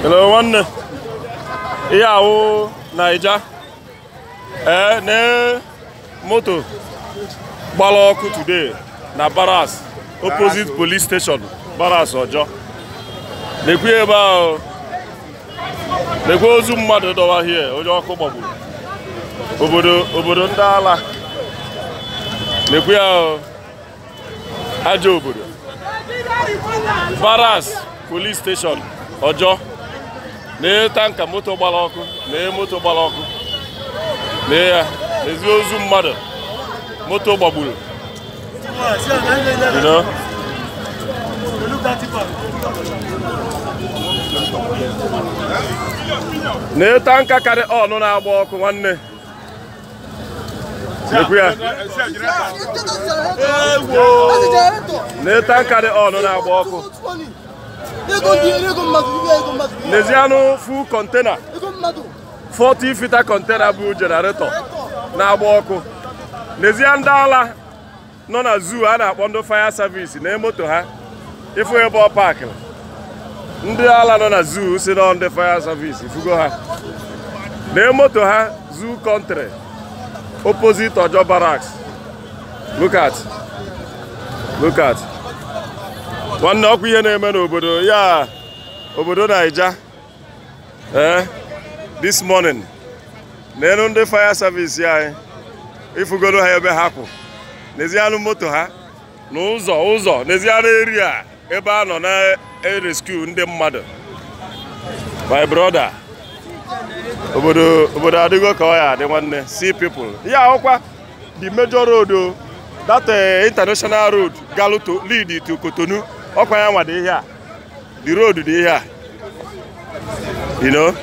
Hello, nwanne. Ihe ahụ Naija. Ee, na moto gbara ọkụ today na Barras, opposite police station, Barras Ojo. Nekwe ebe ahụ. Nekwe ozu mmadụ dọwa here, onye ọkụ gbagburu. Obodo ndị ala. Nekwe ahụ. Ajọ obodo. Barras police station, Ojo. Nee tanka moto gbara ọkụ, nee moto gbara ọkụ. Nee ya, ezi ozu mmadụ moto gbagburu. You know? Nee tanka karị ọnụ na-agba ọkụ nwanne. Nekwe ya. Nee tanka dị ọnụ na-agba ọkụ. N'ezianụ full container, 40 footer container bụ generator na-agba ọkụ. N'ezie ndị ala nọ na zoo a na-akpọ ndị fire service na moto ha ifu ebe ọ paakịrị. Ndị ala nọ na zoo si na ndị fire service ifugo ha. Na moto ha zoo country opposite Ojo Barracks. Look at. Look at. Nwanne ọkụ ihe na-eme n'obodo ya, obodo Naija. This morning n'elu ndị fire service anyị ifugoro ha ebe ha kwụ. N'ezianụ moto ha n'ụzọ ụzọ, n'ezianụ area ebe a nọ na-rescue ndị mmadụ. My brother, obodo adịgo ka ọ ya adị nwanne. See people. Ya ọkwa the major road o, that international road galu to lead to Cotonou. Ọkwa ya nwa dị ihe a. The road dị ihe a. You know?